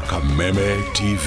Kameme TV.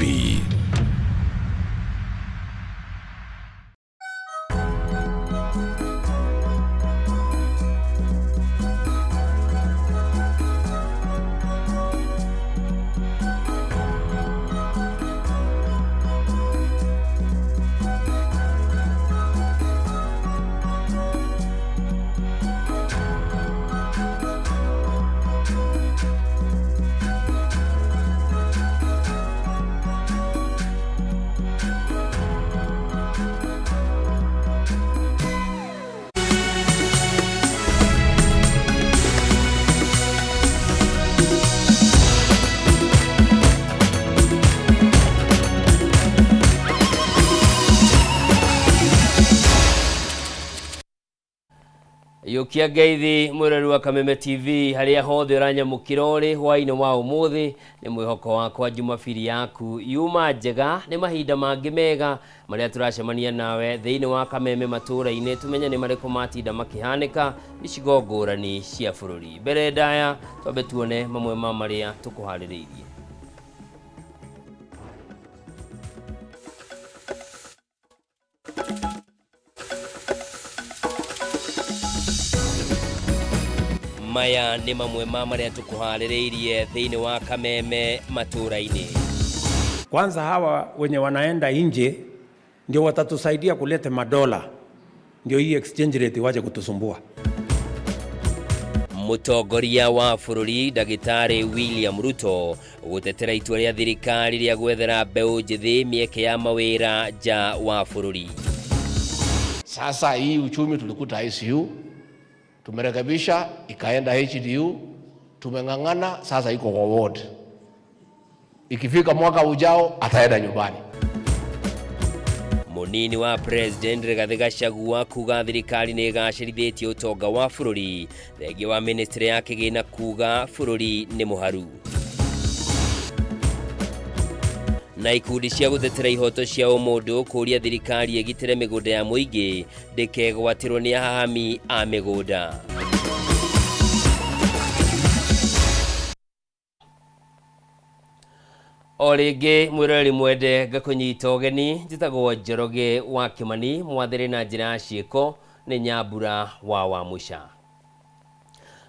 Yũkia ngeithi mwĩrori wa Kameme TV harĩa hothe ũranyamũkĩra ũrĩ hwaĩ-inĩ wa ũmũthĩ. Nĩ mwĩhoko wakwa Jumabiri yaku yuma njega. Nĩ mahinda mangĩ mega marĩa tũracemania nawe thĩinĩ wa Kameme matũũra-inĩ, tũmenye nĩ marĩkũ matinda makĩhanĩka icigo ngũrani cia bũrũri. Mbere ndaya twambe tuone mamwe ma marĩa tũkũharĩrĩirie. Maya nĩ mamwe ma marĩa tũkũharĩrĩirie thĩinĩ wa Kameme matũũra-inĩ. Kwanza hawa wenye wanaenda nje ndio watatusaidia kuleta madola, ndio hii exchange rate wache kutusumbua. Mũtongoria wa bũrũri Ndagĩtarĩ William Ruto gũtetera itua rĩa thirikari rĩa gwethera mbeũ njĩthĩ mĩeke ya mawĩra nja wa bũrũri. Sasa hii uchumi tulikuta ICU, tumerekebisha ikaenda HDU, tumeng'ang'ana sasa iko kwa ward. Ikifika mwaka ujao ataenda nyumbani. Mũnini wa President Rigathĩ Gachagua kuga thirikari nĩ ĩgacĩrithĩtie ũtonga wa bũrũri, thengia wa ministry ya kĩgĩna kuga bũrũri nĩ mũharu. Na ikundi cia gũtetera ihoto cia ũmũndũ kũria thirikari ĩgitĩre mĩgũnda ya mũingĩ ndĩkegwatĩrwo nĩ ahahami a mĩgũnda. O rĩngĩ mwĩroreri mwende ngakũnyita ũgeni, njĩtagwo Njoroge wa Kĩmani, mwathĩrĩ na njĩra ya ciĩko nĩ Nyambura wa Wamũca.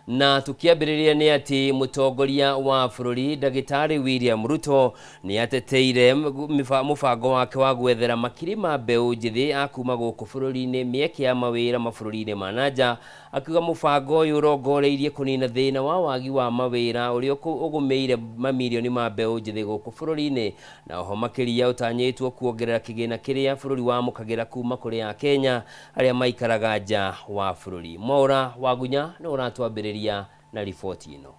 Na tukiambĩrĩria nĩ atĩ mũtongoria wa bũrũri Ndagĩtarĩ William Ruto nĩ ateteire mũbango wake wa gwethera makiri ma mbeũ njĩthĩ a kuma gũkũ bũrũri-inĩ mĩeke ya mawĩra mabũrũri-inĩ ma na nja, akiuga mũbango ũyũ ũrongoreirie kũnina thĩna wa wagi wa mawĩra ũrĩa ũgũmĩire mamirioni ma mbeũ njĩthĩ gũkũ bũrũri-inĩ, na oho makĩria ũtanyĩtwo kuongerera kĩgĩna kĩrĩa bũrũri wamũkagĩra kuma kũrĩ Akenya arĩa maikaraga nja wa bũrũri. Mwaũra Wagunya nĩ ũratwambĩrĩria na riboti ĩno.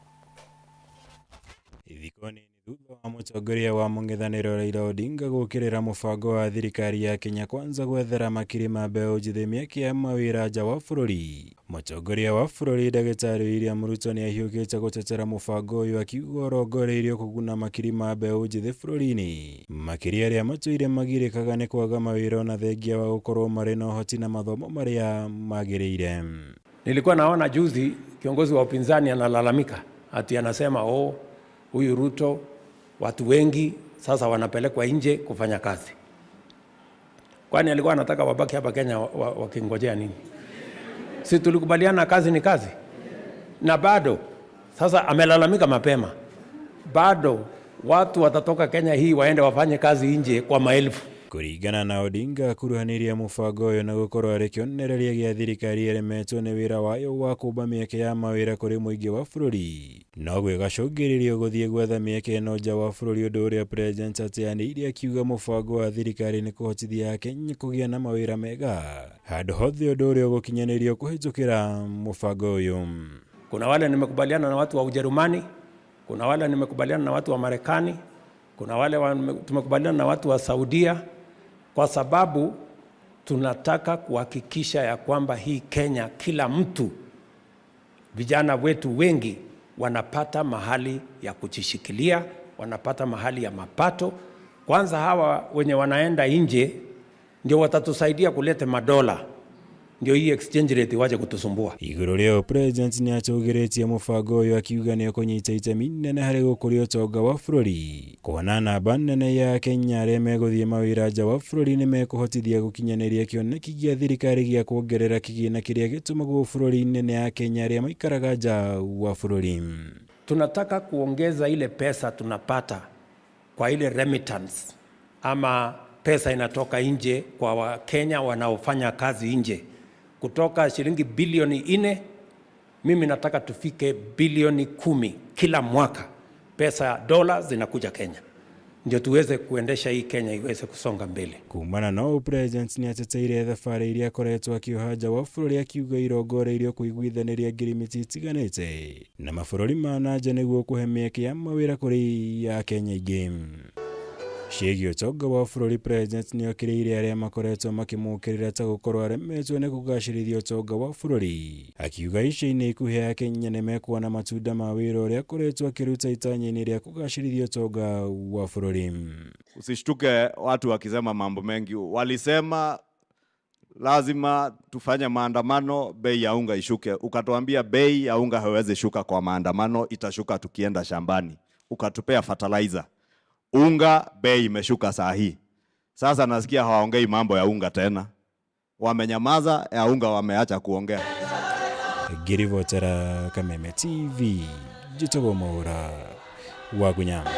Thikũ nini thutha wa mũtongoria wa mũng'ethanĩro Raila Odinga gũkĩrĩra mũbango wa thirikari ya Kenya Kwanza gwethera makiri ma mbeũ njĩthĩ mĩeke ya mawĩra nja wa bũrũri, mũtongoria wa bũrũri Ndagĩtarĩ William Ruto nĩ ahiũkĩte gũtetera mũbango ũyũ, akiuga ũrongoreirio kũguna makiri ma mbeũ njĩthĩ bũrũri-inĩ, makĩria arĩa matũire magirĩkaga nĩ kwaga mawĩra ona thengia wa gũkorwo marĩ na ũhoti na mathomo marĩa magĩrĩire. Nilikuwa naona juzi kiongozi wa upinzani analalamika ati anasema oh, huyu Ruto watu wengi sasa wanapelekwa nje kufanya kazi. Kwani alikuwa anataka wabaki hapa Kenya wakingojea nini? Si tulikubaliana kazi ni kazi? Na bado sasa amelalamika mapema, bado watu watatoka Kenya hii waende wafanye kazi nje kwa maelfu. Kũringana na Odinga, akuruhanirie mũbango ũyũ na gũkorwo arĩ kĩonereria gĩa thirikari ĩremetwo nĩ wĩra wayo wa kũmba mĩeke ya mawĩra kũrĩ mũingĩ wa bũrũri, noguo ĩgacũngĩrĩrio gũthiĩ gwetha mĩeke ĩno nja wa bũrũri, ũndũ ũrĩa President ateanĩirie akiuga mũbango wa thirikari nĩ kũhotithia Akenya kũgĩa na mawĩra mega handũ hothe, ũndũ ũrĩa ũgũkinyanĩrio kũhĩtũkĩra mũbango ũyũ. Kuna wale nimekubaliana na watu wa Ujerumani, kuna wale nimekubaliana na watu wa Marekani, kuna wale tumekubaliana na watu wa Saudia, kwa sababu tunataka kuhakikisha ya kwamba hii Kenya kila mtu, vijana wetu wengi wanapata mahali ya kujishikilia, wanapata mahali ya mapato. Kwanza hawa wenye wanaenda nje ndio watatusaidia kuleta madola, Ndio hii exchange rate wache kutusumbua. Igũrũ rĩa ũũ, President nĩatũgĩrĩtie mũbango ũyũ akiuga nĩũkũnyita itemi inene harĩ gũkũria ũtonga wa bũrũri, kuona namba nene ya Akenya arĩa megũthiĩ mawĩra nja wa bũrũri nĩmekũhotithia gũkinyanĩria kĩoneki gĩa thirikari gĩa kuongerera kĩgĩna kĩrĩa gĩtũmagwo bũrũri-inĩ nĩ Akenya arĩa maikaraga nja wa bũrũri. Tunataka kuongeza ile pesa tunapata kwa ile remittance ama pesa inatoka nje kwa Wakenya wanaofanya kazi nje, kutoka shilingi bilioni 4, mimi nataka tufike bilioni 10 kila mwaka, pesa dola zinakuja Kenya, ndio tuweze kuendesha hii Kenya iweze kusonga mbele. Kumana na ũũ, President nĩateteire thabarĩ iria akoretwo akĩoha nja wa bũrũri akiuga irongoreirio kũiguithanĩria ngirimiti itiganĩte na mabũrũri ma na nja nĩguo kũhe mĩeke ya mawĩra kũrĩ Akenya aingĩ. Ciĩgiĩ ũtonga wa bũrũri, President nĩokĩrĩire arĩa makoretwo makĩmũkĩrĩra ta gũkorwo aremetwo nĩ kũgacĩrithia ũtonga wa bũrũri, akiuga ica-inĩ ikuhĩ Akenya nĩmekuona matunda ma wĩra ũrĩa akoretwo akĩruta itanya-inĩ rĩa kũgacĩrithia ũtonga wa bũrũri. Usishtuke watu wakisema mambo mengi. Walisema lazima tufanye maandamano, bei ya unga ishuke. Ukatuambia bei ya unga haiwezi shuka kwa maandamano, itashuka tukienda shambani. Ukatupea fertilizer. Unga bei imeshuka saa hii. Sasa nasikia hawaongei mambo ya unga tena. Wamenyamaza, ya unga wameacha kuongea. Ngĩribotera Kameme TV, njĩtagwo Mwaũra wa Gunyama.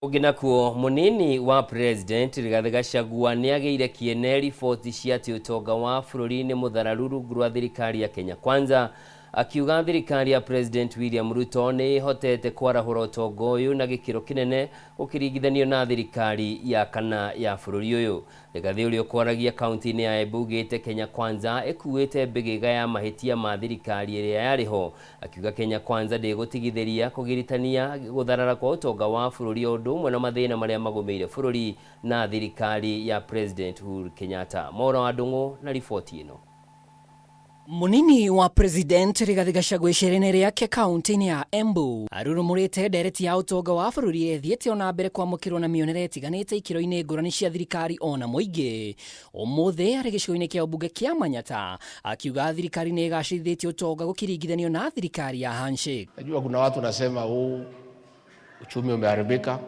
Ũngĩ nakuo, mũnini wa President Rigathĩ Gachagua nĩagĩire kĩene riboti cia atĩ ũtonga wa bũrũri nĩ mũthararu rungu rwa thirikari ya Kenya Kwanza, akiuga thirikari ya President William Ruto nĩ ĩhotete kwarahũra ũtonga ũyũ na gĩkĩro kĩnene ũkĩringithanio na thirikari ya kana ya bũrũri ũyũ. Rigathĩ ũrĩa ũkwaragia kaunti-inĩ ya Embu augĩte Kenya Kwanza ĩkuĩte mbĩgĩga ya mahĩtia ma thirikari ĩrĩa yarĩ ho, akiuga Kenya Kwanza ndĩgũtigithĩria kũgiritania gũtharara kwa ũtonga wa bũrũri o ũndũ ũmwe na mathĩna marĩa magũmĩire bũrũri na thirikari ya President Uhuru Kenyatta. Mwaũra wa Ndung'u na riboti ĩno. Munini wa President Rigathi Gachagua icera-inĩ rĩake kaunti-inĩ ya Embu arurumũrĩte ndereti ya ũtonga wa bũrũri ĩthiĩte ona mbere kwamũkĩrwo na mĩonere ĩtiganĩte ikĩro-inĩ ngũrani cia thirikari ona mũingĩ. Ũmũthĩ arĩ gĩcigo-inĩ kĩa ũmbunge kĩa Manyata akiuga thirikari nĩ ĩgacĩrithĩtie ũtonga gũkĩringithanio na thirikari ya handshake. Najua kuna watu nasema huu uchumi umeharibika.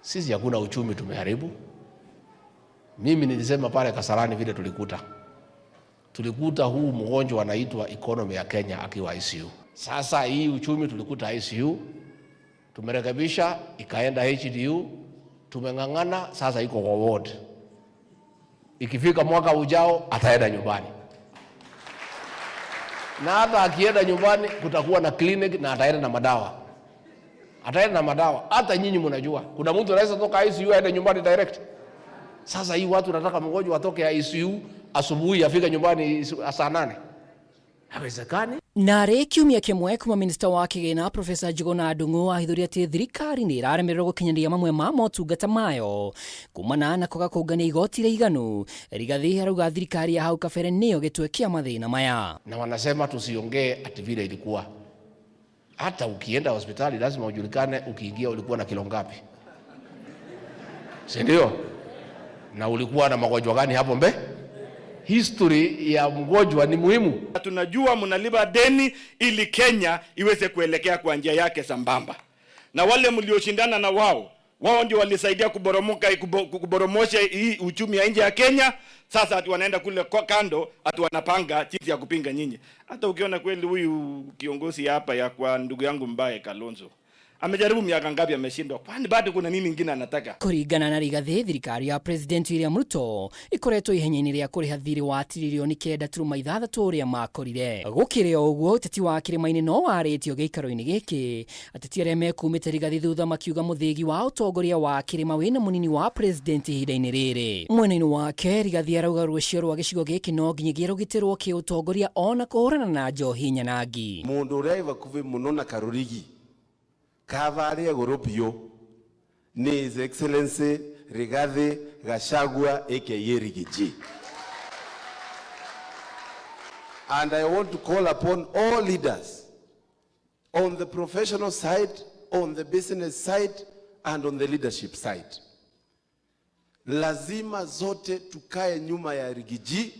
Sisi hakuna uchumi tumeharibu. Mimi nilisema pale Kasarani vile tulikuta huu mgonjwa anaitwa economy ya Kenya akiwa ICU. Sasa hii uchumi tulikuta ICU, tumerekebisha ikaenda HDU, tumeng'ang'ana sasa iko kwa ward. Ikifika mwaka ujao ataenda nyumbani. Na hata akienda nyumbani kutakuwa na clinic na ataenda na madawa. Ataenda na madawa. Hata nyinyi mnajua kuna mtu anaweza toka ICU aende nyumbani direct. Sasa hii watu nataka mgonjwa atoke ICU asubuhi afike nyumbani saa 8. Haiwezekani. Narĩ kiumia kĩmwe kuma minista wa kĩgĩna Profesa Njuguna Ndung'u ahithũria atĩ thirikari nĩ ĩraremererwo gũkinyanĩria mamwe ma motungata mayo kumana na kwaga kũngania igoti rĩiganu. Rigathi arauga thirikari ya hau kabere nĩyo gĩtwe kĩa mathĩna maya. Na wanasema tusiongee ati vile ilikuwa. Hata ukienda hospitali lazima ujulikane ukiingia ulikuwa na kilo ngapi, si ndio? Na ulikuwa na magonjwa gani hapo mbe? History ya mgonjwa ni muhimu. Tunajua mnalipa deni ili Kenya iweze kuelekea kwa njia yake sambamba. Na wale mlioshindana na wao, wao ndio walisaidia kuboromosha hii uchumi ya nje ya Kenya. Sasa ati wanaenda kule kando, ati wanapanga jinsi ya kupinga nyinyi. Hata ukiona kweli huyu kiongozi hapa ya kwa ndugu yangu mbaye Kalonzo amejaribu miaka ngapi ameshindwa, kwani bado kuna nini nyingine anataka? Kuringana na Rigathi, thirikari ya President William Ruto ikoretwo ihenya-inĩ rĩa kũrĩha thirĩ wa tiririoni 9.6 ũrĩa makorire. Gũkĩrĩ o ũguo, ũteti wa kĩrĩma-inĩ no warĩtio gĩikaro-inĩ gĩkĩ. Ateti arĩa mekumĩte Rigathi thutha makiuga mũthĩgi wa ũtongoria wa kĩrĩma wĩna mũnini wa President ihinda-inĩ rĩrĩ. Mwena-inĩ wake, Rigathi arauga rũciaro rwa gĩcigo gĩkĩ no nginyagia rũgitĩrwo kĩũtongoria ona kũhũrana na njohi nyanangi. Mũndũ ũrĩa wĩ hakuhĩ mũno na Karũrigi Kavaria Gorobio ni His Excellency Rigathi Gachagua aka Riggy G. And I want to call upon all leaders on the professional side, on the business side, and on the leadership side. Lazima zote tukae nyuma ya Riggy G,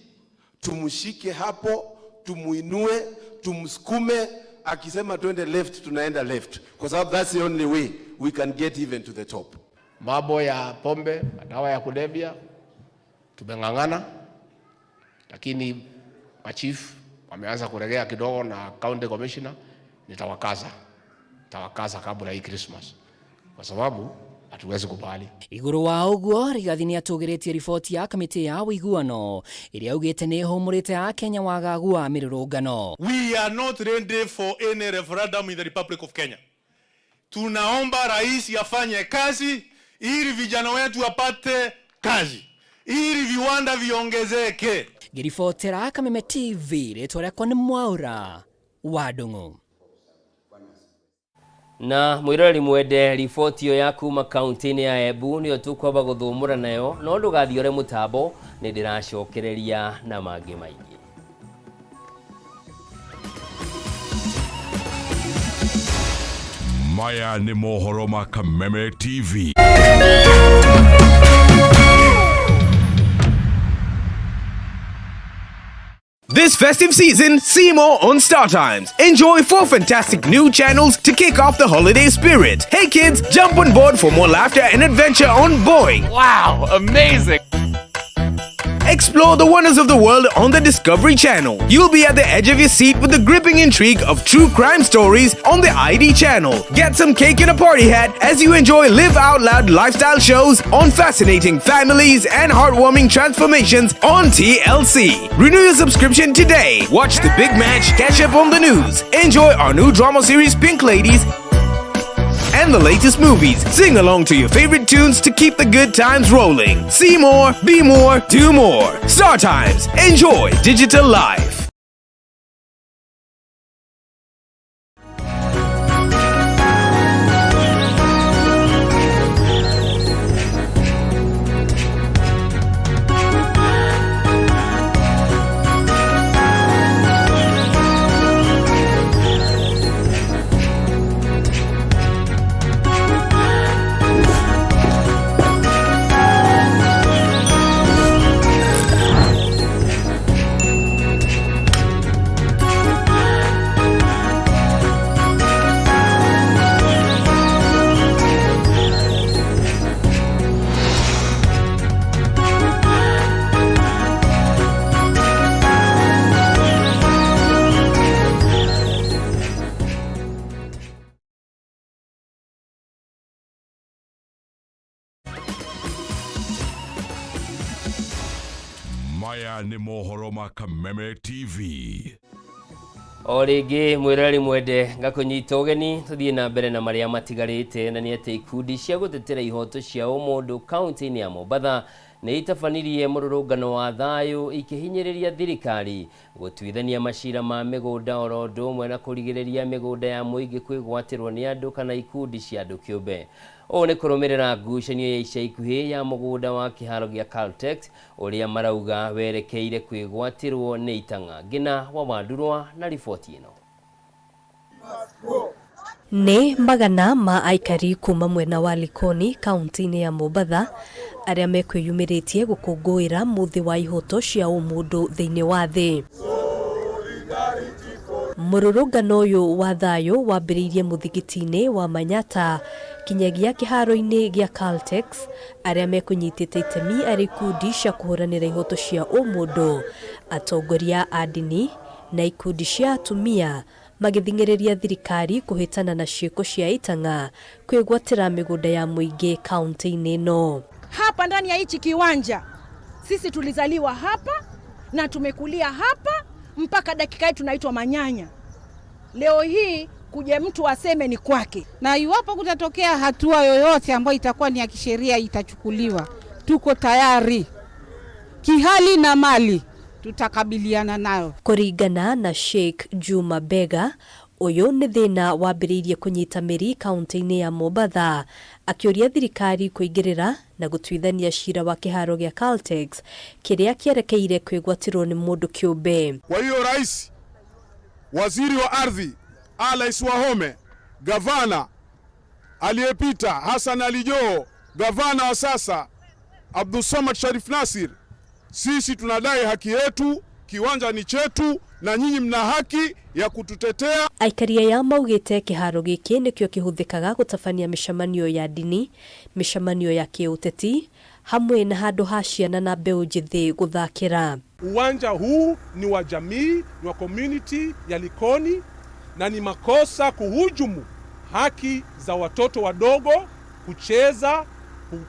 tumshike hapo, tumuinue, tumsukume. Akisema twende left, tunaenda left, kwa sababu that's the only way we can get even to the top. Mambo ya pombe, madawa ya kulevya tumeng'ang'ana, lakini machief wameanza kuregea kidogo na county commissioner. Nitawakaza kabla hii Christmas, kwa sababu hatuwezi kubali. Igũrũ wa ũguo Rigathi nĩ atũgĩrĩtie riboti ya kamĩtĩ ya ũiguano ĩrĩa augĩte nĩ ĩhũmũrĩte akenya wagagu wa mĩrũrũngano. We are not ready for any referendum in the Republic of Kenya. Tunaomba rais afanye kazi ili vijana wetu wapate kazi, ili viwanda viongezeke. Ngĩribotera Kameme TV, rĩtwa rĩakwa nĩ Mwaura wa Ndung'u. Na mwiroreri mwende, riboti ĩyo ya kuma kaunti-inĩ ya Embu nĩyo tũkwamba gũthũmũra nayo, no ndũgathiore mũtambo, nĩ ndĩracokereria na mangĩ maingĩ. Maya nĩ mohoro ma Kameme TV. This festive season, see more on StarTimes. Enjoy 4 fantastic new channels to kick off the holiday spirit. Hey kids, jump on board for more laughter and adventure on Boeing. Wow, amazing! Explore the wonders of the world on the Discovery Channel. You'll be at the edge of your seat with the gripping intrigue of true crime stories on the ID Channel. Get some cake and a party hat as you enjoy Live Out Loud lifestyle shows on fascinating families and heartwarming transformations on TLC. Renew your subscription today. Watch the big match, catch up on the news. Enjoy our new drama series Pink Ladies and the latest movies. Sing along to your favorite tunes to keep the good times rolling. See more, be more, do more. StarTimes. Enjoy digital life. Maya nĩ mohoro ma Kameme TV. O rĩngĩ mwĩroreri mwende, ngakũnyita ũgeni tũthiĩ na mbere na marĩa matigarĩte, na nĩ atĩ ikundi cia gũtetera ihoto cia ũmũndũ kaunti-inĩ ya Mombatha nĩ itabanirie mũrũrũngano wa thayũ ikĩhinyĩrĩria thirikari gũtuithania macira ma mĩgũnda oro ũndũ ũmwe na kũrigĩrĩria mĩgũnda ya mũingĩ kwĩgwatĩrwo nĩ andũ kana ikundi cia andũ kĩũmbe. Ũũ nĩ kũrũmĩrĩra ngucanio ya ica ikuhĩ ya mũgũnda wa kĩharo gĩa Caltex ũrĩa marauga werekeire kwĩgwatĩrwo nĩ itang'a. Ngina wa Wandurwa na riboti ĩno. Nĩ magana ma aikari kuma mwena wa Likoni kaunti-inĩ ya Mombatha arĩa mekwĩyumĩrĩtie gũkũngũĩra mũthĩ wa ihoto cia ũmũndũ thĩinĩ wa thĩ. Mũrũrũngano ũyũ wa thayũ wambĩrĩirie mũthigiti-inĩ wa Manyata kinyagia kĩharo-inĩ gĩa Caltex, arĩa mekũnyitĩte itemi arĩ ikundi cia kũhũranĩra ihoto cia ũmũndũ, atongoria a ndini na ikundi cia atumia magĩthing'ĩrĩria thirikari kũhĩtana na ciĩko cia itang'a kwĩgwatĩra mĩgũnda ya mũingĩ kaunti-inĩ ĩno. Hapa ndani ya hichi kiwanja sisi tulizaliwa hapa na tumekulia hapa mpaka dakika yetu tunaitwa manyanya. Leo hii kuja mtu aseme ni kwake. Na iwapo kutatokea hatua yoyote ambayo itakuwa ni ya kisheria itachukuliwa, tuko tayari kihali na mali tutakabiliana nayo. Kũringana na Sheikh Juma Bega, ũyũ nĩ thĩna wambĩrĩirie kũnyita mĩri kaunti-inĩ ya Mombatha, akĩũria thirikari kũingĩrĩra na gũtuithania cira wa kĩharo gĩa Caltex kĩrĩa kĩerekeire kwĩgwatĩrwo nĩ mũndũ kĩũmbe. Kwa hiyo rais, waziri wa ardhi Alice Wahome, gavana aliyepita Hassan Ali Joho, gavana wa sasa Abdulsamad Sharif Nasir, sisi tunadai haki yetu, kiwanja ni chetu na nyinyi mna haki ya kututetea. Aikari aya maugĩte kĩharo gĩkĩ nĩkĩo kĩhũthĩkaga gũtabania mĩcemanio ya ndini, mĩcemanio ya kĩũteti hamwe na handũ ha ciana na mbeũ njĩthĩ gũthakĩra. Uwanja huu ni wa jamii, ni wa community ya Likoni, na ni makosa kuhujumu haki za watoto wadogo kucheza,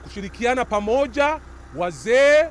kushirikiana pamoja, wazee,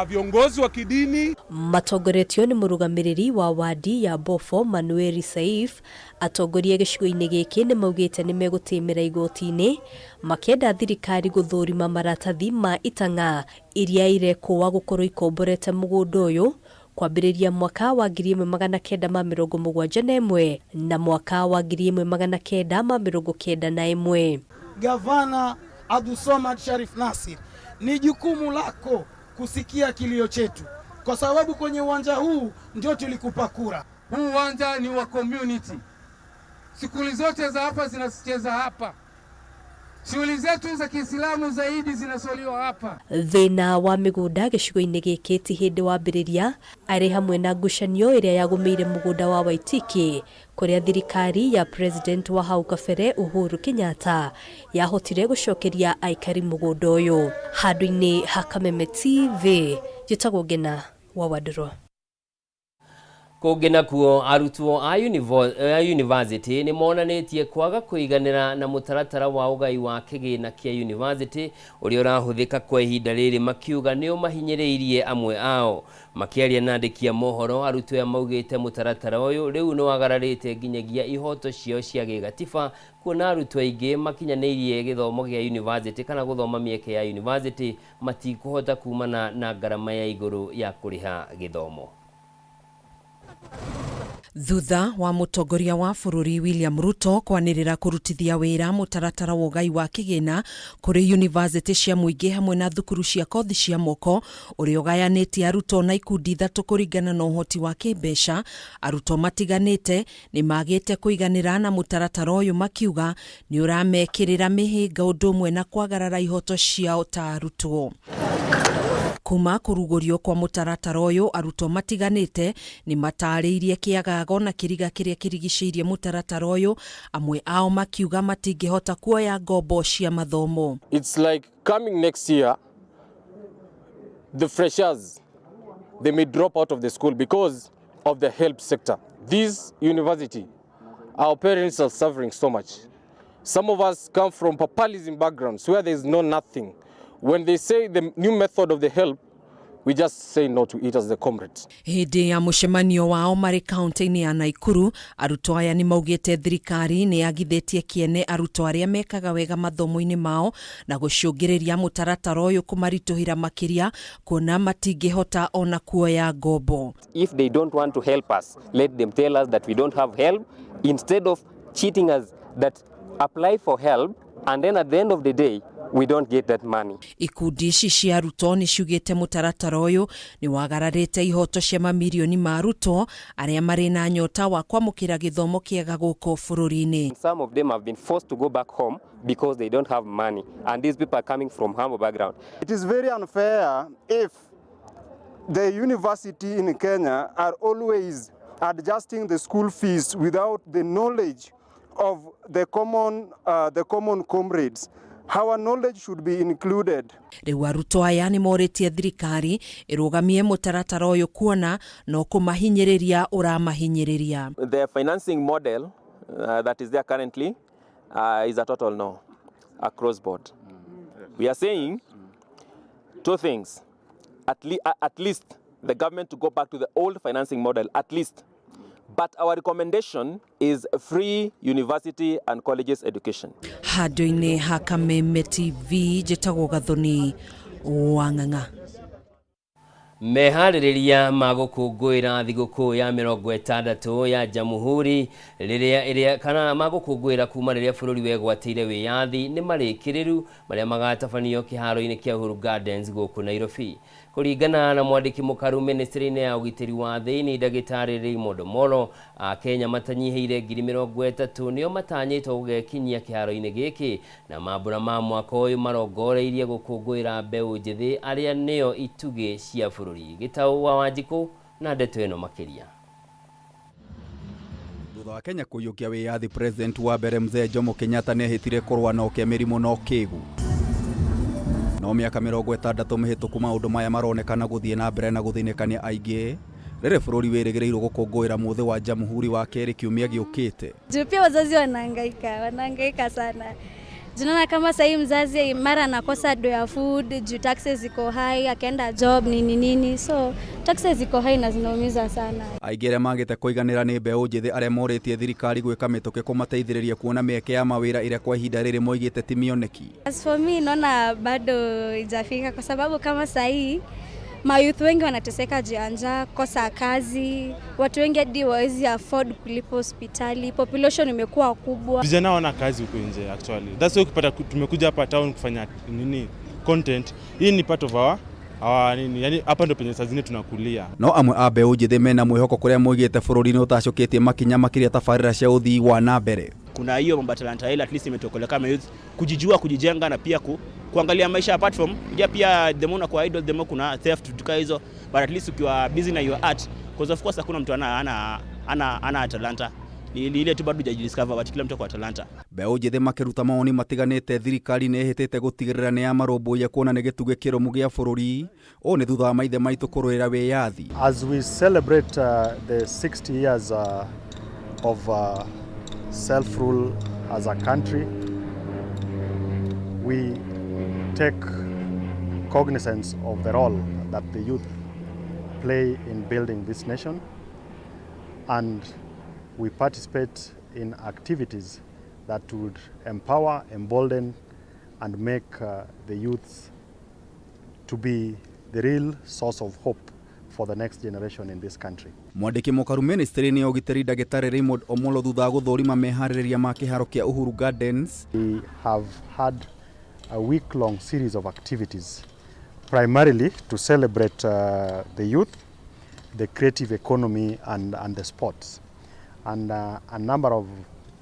viongozi wa kidini. Matongoretio nĩ mũrũgamĩrĩri wa wadi ya Bofo Manueli Saif, atongoria gĩcigo-inĩ gĩkĩ nĩ maugĩte nĩ megũtĩmĩra igoti-inĩ makĩenda thirikari gũthũrima maratathi ma itang'a iria irekũa gũkorwo ikomborete mũgũnda ũyũ kwambĩrĩria mwaka wa 1971 na mwaka wa 1991. Gavana Abdulswamad Sharif Nasir, ni jukumu lako kusikia kilio chetu, kwa sababu kwenye uwanja huu ndio tulikupa kura. Huu uwanja ni wa community, shughuli zote za hapa zinacheza hapa, shughuli zetu za Kiislamu zaidi zinaswaliwa hapa. Thĩna wa mĩgũnda gĩcigo-inĩ gĩkĩ ti hĩndĩ wambĩrĩria, arĩ hamwe na ngucanio ĩrĩa yagũmĩire mũgũnda wa Waitiki kũrĩa thirikari ya president wa hau kabere Uhuru Kenyatta yahotire gũcokeria aikari mũgũnda ũyũ. Handũ-inĩ ha Kameme TV, njĩtagwo Ngena wa Wandũrũ. Kũngĩ nakuo arutwo a university nĩ monanĩtie kwaga kũiganĩra na mũtaratara wa ũgai wa kĩgĩna kĩa university ũrĩa ũrahũthĩka kwa ihinda rĩrĩ, makiuga nĩ ũmahinyĩrĩirie amwe ao. Makĩaria na andĩki a mohoro, arutwo aya maugĩte mũtaratara ũyũ rĩu nĩ wagararĩte nginyagia ihoto ciao cia gĩgatiba, kuona arutwo aingĩ makinyanĩirie gĩthomo gĩa university kana gũthoma mĩeke ya university matikũhota kumana na ngarama ya igũrũ ya kũrĩha gĩthomo. Thutha wa mũtongoria wa bũrũri William Ruto kwanĩrĩra kũrutithia wĩra mũtaratara wa ũgai wa kĩgĩna kũrĩ yunivasĩtĩ cia mũingĩ hamwe na thukuru cia kothi cia moko ũrĩa ũgayanĩtie arutwo na ikundi ithatũ kũringana na ũhoti wa kĩmbeca, arutwo matiganĩte nĩ magĩte kũiganĩra na mũtaratara ũyũ makiuga nĩ ũramekĩrĩra mĩhĩnga ũndũ ũmwe na kwagarara ihoto ciao ta arutwo. Kuma kũrugũrio kwa mũtaratara ũyũ, arutwo matiganĩte nĩ matarĩirie kĩagago na kĩriga kĩrĩa kĩrigicĩirie mũtaratara ũyũ, amwe ao makiuga matingĩhota kuoya ngombo cia mathomo. It's like coming next year, the freshers, they may drop out of the school because of the health sector. This university, our parents are suffering so much. Some of us come from papalism backgrounds where there is no nothing. When they say the new method of the help, we just say no to it as the comrades. Hĩndĩ ya mũcemanio wao marĩ kaunti-inĩ ya Naikuru, arutwo aya nĩ maugĩte thirikari nĩ yagithĩtie kĩene arutwo arĩa mekaga wega mathomo-inĩ mao na gũcũngĩrĩria mũtaratara ũyũ kũmaritũhĩra makĩria kuona matingĩhota ona kuoya ngombo. If they don't want to help us, let them tell us that we don't have help instead of cheating us that apply for help and then at the end of the day we don't get that money. Ikundi ici cia arutwo nĩ ciugĩte mũtaratara ũyũ nĩ wagararĩte ihoto cia mamirioni ma arutwo arĩa marĩ na nyota wa kwamũkĩra gĩthomo kĩega gũkũ bũrũri-inĩ. Some of them have been forced to go back home because they don't have money, and these people are coming from humble background. It is very unfair if the university in Kenya are always adjusting the school fees without the knowledge of the common comrades. Our knowledge should be included. Rĩu arutwo aya nĩ morĩtie thirikari ĩrũgamie mũtaratara ũyũ kuona no kũmahinyĩrĩria ũramahinyĩrĩria. The financing model that is there currently is a total no across board. We are saying two things. At least the government to go back to the old financing model, at least. But our recommendation is free university and colleges education. Handũ-inĩ ha Kameme TV, njĩtagwo Gathoni wa Ng'ang'a. Meharĩrĩria ma gũkũngũĩra thigũkũ ya 60 ya Jamhuri rĩrĩa ĩrĩa kana ma gũkũngũĩra kuma rĩrĩa bũrũri wegwatĩire wĩyathi nĩ marĩkĩrĩru marĩa magatabanio kĩharo-inĩ kĩa Uhuru Gardens gũkũ Nairobi. Kũringana na mwandĩki mũkaru ministry-inĩ ya ũgitĩri wa thĩinĩ ndagĩtarĩ Raymond Omolo, Akenya matanyihĩire 30,000 nĩo matanyĩtwo gũgekinyia kĩharo-inĩ gĩkĩ, na mambũra ma mwaka ũyũ marongoreirie gũkũngũĩra mbeũ njĩthĩ arĩa nĩo itugĩ cia bũrũri. Gĩtaũ wa Wanjikũ na ndeto ĩno makĩria. Thutha wa Kenya kũiyũkia wĩyathi, president wa mbere Mzee Jomo Kenyatta nĩehĩtire kũrũa na ũkĩa, mĩrimũ na ũkĩgu. No mĩaka 60 mĩhĩtũku, maũndũ maya maronekana gũthiĩ na mbere na gũthĩnĩkania aingĩ rĩrĩ bũrũri wĩrĩgĩrĩirwo gũkũngũĩra mũthĩ wa Jamhuri wa kerĩ kiumia gĩũkĩte. Juu pia wazazi wanahangaika, wanahangaika sana. Tunaona kama sahii mzazi mara anakosa do ya food juu taxes ziko high, akaenda job nini nini, so taxes ziko high na zinaumiza sana. Aingĩ arĩa magĩte kũiganĩra nĩ mbeũ njĩthĩ arĩa morĩtie thirikari gwĩka mĩtũkĩ kũmateithĩrĩria kuona mĩeke ya mawĩra ĩrĩa kwa ihinda rĩrĩ moigĩte ti mĩoneki. As for me, naona bado ijafika kwa sababu kama sahii mayouth wengi wanateseka juu ya njaa, kosa kazi, watu wengi hadi hawawezi afford kulipa hospitali, population imekuwa kubwa. Vijana wana kazi huko nje actually. That's why ukipata tumekuja hapa town kufanya nini content. Hii ni part of our nini, yani hapa ndo penye saa zingine tunakulia. No amwe a mbeũ njĩthĩ mena mwĩhoko kũrĩa moigĩte bũrũri nĩ ũtacũkĩtie makinya makĩria tabarĩra cia ũthii wa na mbere. Kuna hiyo mambo ya talanta ile at least imetuokolea kama youth kujijua, kujijenga na pia kuangalia maisha apart from ja pia the more unakuwa idle, the more kuna theft vitu kama hizo, but at least ukiwa busy na your art, because of course hakuna mtu ana talanta, ni ile tu bado hujajidiscover, but kila mtu kwa talanta. Mbeũ njĩthĩ makĩruta mawoni matiganĩte, thirikari nĩ ĩhĩtĩte gũtigĩrĩra nĩ yamarũmbũiya kuona nĩ gĩtugĩ kĩrũmu gĩa bũrũri. Ũũ nĩ thutha wa maithe maitũ kũrũĩra wĩyathi. As we celebrate the 60 years of self-rule as a country, we take cognizance of the role that the youth play in building this nation, and we participate in activities that would empower, embolden, and make the youths to be the real source of hope for the next generation in this country. Mwandĩki mũkaru ministry-inĩ ya ũgitĩri ndagĩtarĩ Raymond Omolo thutha wa gũthũrima meharĩrĩria ma kĩharo kĩa Uhuru Gardens. We have had a week-long series of activities, primarily to celebrate the youth, the creative economy, and the sports. And a number of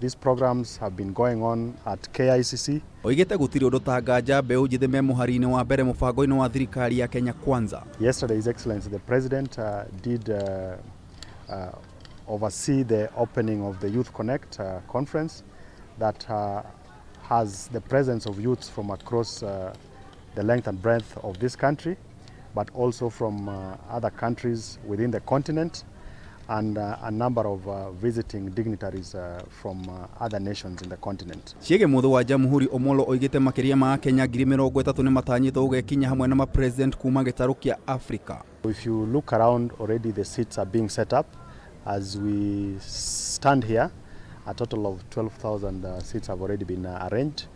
these programs have been going on at KICC. Oigĩte gũtirĩ ũndũ ta nganja mbeũ njĩthĩ me mũhari-inĩ wa mbere mũbango-inĩ wa thirikari ya Kenya Kwanza. Yesterday, His Excellency the President did oversee the opening of the Youth Connect conference that has the presence of youths from across the length and breadth of this country, but also from other countries within the continent, and a number of visiting dignitaries from other nations in the continent. Ciĩgiĩ mũthĩ wa Jamhuri, Omolo oigĩte makĩria ma Akenya 30,000 nĩ matanyĩtwo gũgekinya hamwe na mapresident kuma gĩtarũ kĩa Afrika. If you look around, already the seats are being set up. As we stand here, a total of 12,000 seats have already been arranged.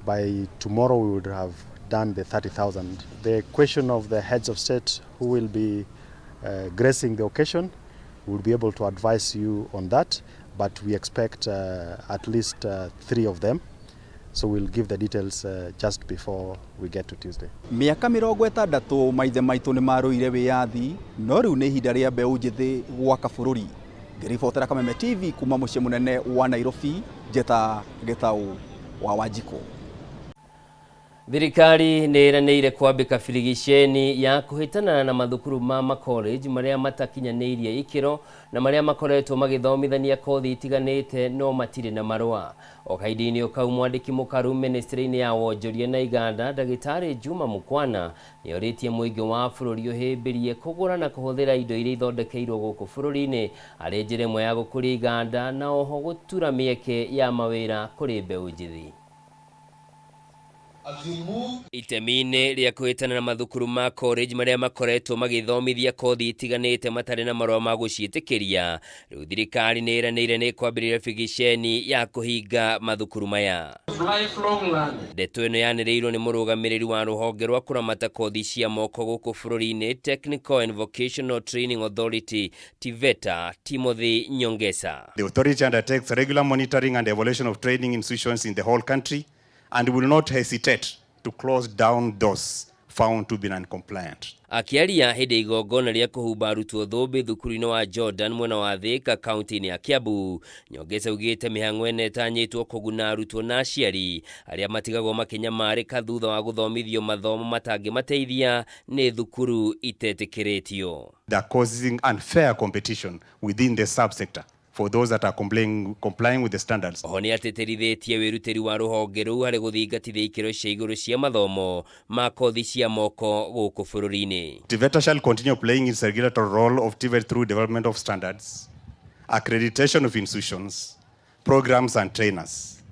By tomorrow, we would have done the 30,000. The question of the heads of state who will be gracing the occasion, we'll be able to advise you on that, but we expect at least three of them. So we'll give the details just before we get to Tuesday. Mĩaka 60 maithe maitũ nĩ marũire wĩyathi, no rĩu nĩ ihinda rĩa mbeũ njĩthĩ gwaka bũrũri. Ngĩribotera Kameme TV kuma mũciĩ mũnene wa Nairobi, njeta Gĩtaũ wa Wanjikũ. Thirikari nĩ ĩranĩire kwambĩka birigiceni ya kũhĩtana na mathukuru ma macollege marĩa matakinyanĩirie ikĩro na marĩa makoretwo magĩthomithania kothi itiganĩte no matirĩ na marũa. O kahinda-inĩ o kau, mwandĩki mũkaru ministry-inĩ ya wonjoria na iganda ndagĩtarĩ Juma Mukwana nĩ orĩtie mũingĩ wa bũrũri ũhĩmbĩrie kũgũra na kũhũthĩra indo iria ithondekeirwo gũkũ bũrũri-inĩ arĩ njĩra ĩmwe ya gũkũria iganda na oho gũtura mĩeke ya mawĩra kũrĩ mbeũ njĩthĩ. Itemi-inĩ rĩa kũhĩtana na mathukuru ma college marĩa makoretwo magĩthomithia kothi itiganĩte matarĩ na marũa ma gũciĩtĩkĩria, rĩu thirikari nĩ ĩranĩire nĩ ĩkwambĩrĩria bigiceni ya kũhinga mathukuru maya. Ndeto ĩno yanĩrĩirwo nĩ mũrũgamĩrĩri wa rũhonge rwa kũramata kothi cia moko gũkũ bũrũri-inĩ, Technical and Vocational Training Authority, TVETA, Timothy Nyongesa. The authority undertakes regular monitoring and evaluation of training institutions in the whole country and will not hesitate to close down those found found to be non-compliant. Akĩaria hĩndĩ ya igongona rĩa kũhumba arutwo thũmbĩ thukuru-inĩ wa Jordan mwena wa Thika kaunti-inĩ ya Kiambu, Nyongesa augĩte mĩhang'o ĩno ĩtanyĩtwo kũguna arutwo na aciari arĩa matigagwo makĩnyamarĩka thutha wa gũthomithio mathomo matangĩmateithia nĩ thukuru itetĩkĩrĩtio. They are causing unfair competition within the subsector for those that are complying with the standards. Oho nĩ atĩtĩrithĩtie wĩrutĩri wa rũhonge rũu harĩ gũthingatithia ikĩro cia igũrũ cia mathomo ma kothi cia moko gũkũ bũrũri-inĩ. TVETA shall continue playing its regulatory role of TVET through development of standards, accreditation of institutions, programs and trainers,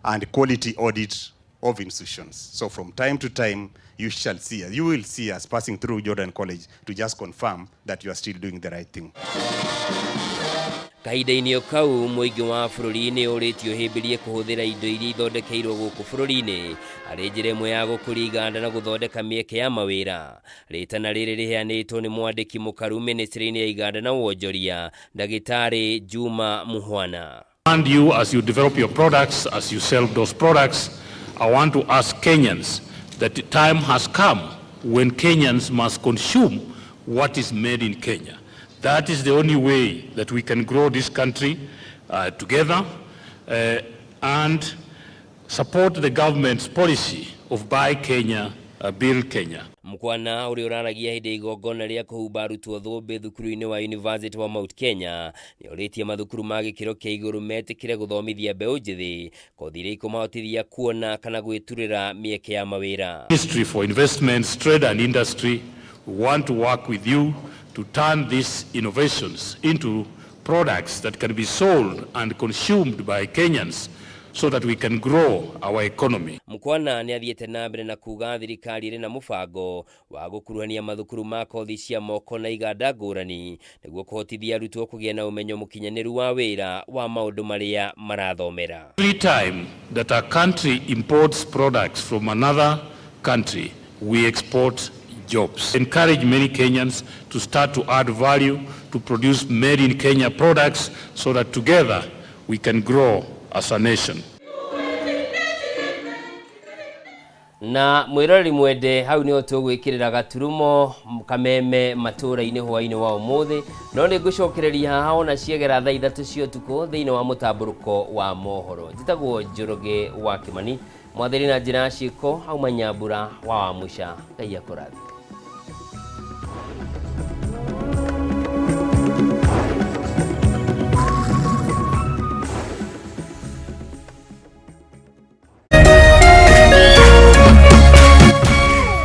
and quality audit of institutions. So from time to time, you will see us passing through Jordan College to just confirm that you are still doing the right thing. Kahinda-inĩ o kau mũingĩ wa bũrũri nĩ ũrĩtio ũhĩmbĩrie kũhũthĩra indo iria ithondekeirwo gũkũ bũrũri-inĩ arĩ njĩra ĩmwe ya gũkũria iganda na gũthondeka mĩeke ya mawĩra. Rĩtana rĩrĩ rĩheanĩtwo nĩ mwandĩki mũkaru ministry-inĩ ya iganda na wonjoria Ndagĩtarĩ Juma Muhwana. And you, as you develop your products, as you sell those products, I want to ask Kenyans that the time has come when Kenyans must consume what is made in Kenya. That is the only way that we can grow this country together and support the government's policy of Buy Kenya, Build Kenya. Mkwana ũrĩa ũraragia hĩndĩ ya igongona rĩa kũhumba arutwo thũmbĩ thukuru-inĩ wa University wa Mount Kenya nĩ orĩtie mathukuru ma gĩkĩro kĩa igũrũ metĩkĩre gũthomithia mbeũ njĩthĩ kothi iria ikũmahotithia kuona kana gwĩturĩra mĩeke ya mawĩra. Ministry for Investments, Trade and Industry, we want to work with you to turn these innovations into products that can be sold and consumed by Kenyans so that we can grow our economy. Mkwana nĩ athiĩte na mbere na kuga thirikari ĩrĩ na mũbango wa gũkuruhania mathukuru ma kothi cia moko na iganda ngũrani nĩguo kũhotithia arutwo kũgĩa na ũmenyo mũkinyanĩru wa wĩra wa maũndũ marĩa marathomera. Every time that a country imports products from another country, we export jobs. Encourage many Kenyans to start to add value, to produce made in Kenya products so that together we can grow as a nation. Na mwiroreri mwende hau nĩho tũgwĩkĩrĩra gaturumo kameme matũra-inĩ hwaĩ-inĩ wa ũmũthĩ, no nĩ ngũcokereria haha ona ciegera thaa 3 cia ũtukũ thĩinĩ wa mũtambũrũko wa mohoro. Njĩtagwo Njoroge wa Kĩmani, mwathĩri na njĩra ya ciĩko auma Nyambura wa Wamũca. Ngai akũrathime.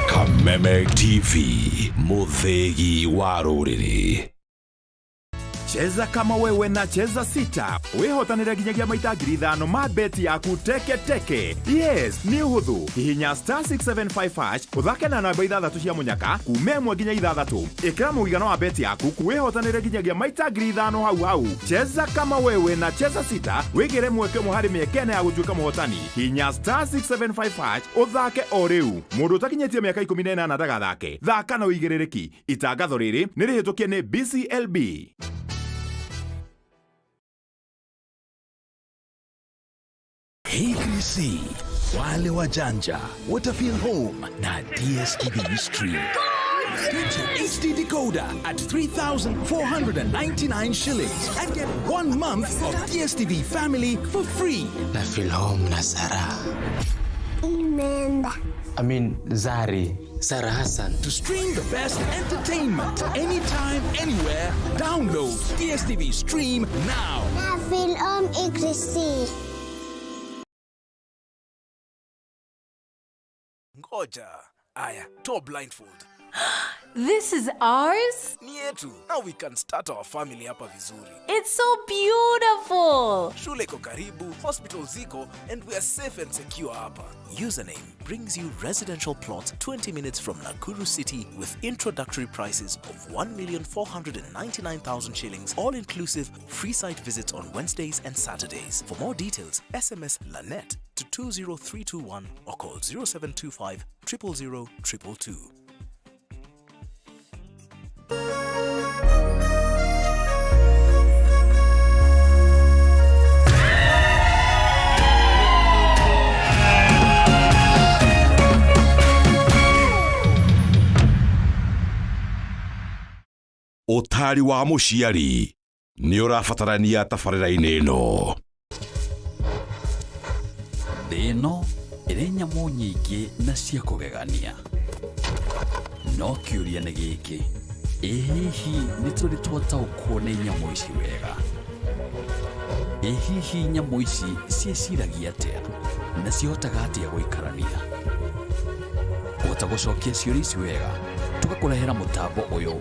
Kameme TV, muthegi wa rũrĩrĩ. Cheza kama wewe na Cheza Sita wihotanire nginyagia maita 5,000 ma beti yaku teke teke. Yes, nĩ ũhũthũ. Hihinya star 675 hash ũthake na namba 6 cia mũnyaka kuma 1 nginya 6. Ĩkĩra mũigana wa beti yaku wihotanire nginyagia maita 5,000 hau hau. Cheza kama wewe na Cheza Sita wĩgĩre mweke ũmwe harĩ mĩeke ĩna ya gũtuĩka mũhotani. Hihinya star 675 hash ũthake o rĩu. Mũndũ ũtakinyĩtie mĩaka 18 ndagathake. Thaka na ũigĩrĩrĩki. Itangatho rĩrĩ nĩ rĩhĩtũkie nĩ BCLB. KBC, wale wajanja watafeel home na DStv Stream. Get your HD decoder at 3,499 shillings and get 1 month of DStv Family for free. Na feel home na Sarah. Imeenda. I mean Zari. Sarah Hassan. To stream the best entertainment anytime, anywhere, download DStv Stream now. Na feel home ICC. Ngoja. Aya, toa blindfold. This is ours? Ni yetu. Now we can start our family hapa vizuri. It's so beautiful. Shule iko karibu, hospital ziko, and we are safe and secure hapa. Username brings you residential plots 20 minutes from Nakuru City with introductory prices of 1,499,000 shillings, all inclusive, free site visits on Wednesdays and Saturdays. For more details, SMS LANET to 20321 or call 0725 000 222. Ũtaari wa mũciari nĩ ũrabatarania tabarĩra-inĩ ĩno. Thĩ ĩno ĩrĩ nyamũ nyingĩ na cia kũgegania, no kĩũria nĩ gĩkĩ: ĩ hihi nĩ tũrĩ twataũkwo nĩ nyamũ ici wega? Ĩ hihi nyamũ ici ciĩciragia atĩa na cihotaga atĩa gũikarania? Kũhota gũcokia ciũria ici wega, tũgakũrehera mũtambo ũyũ.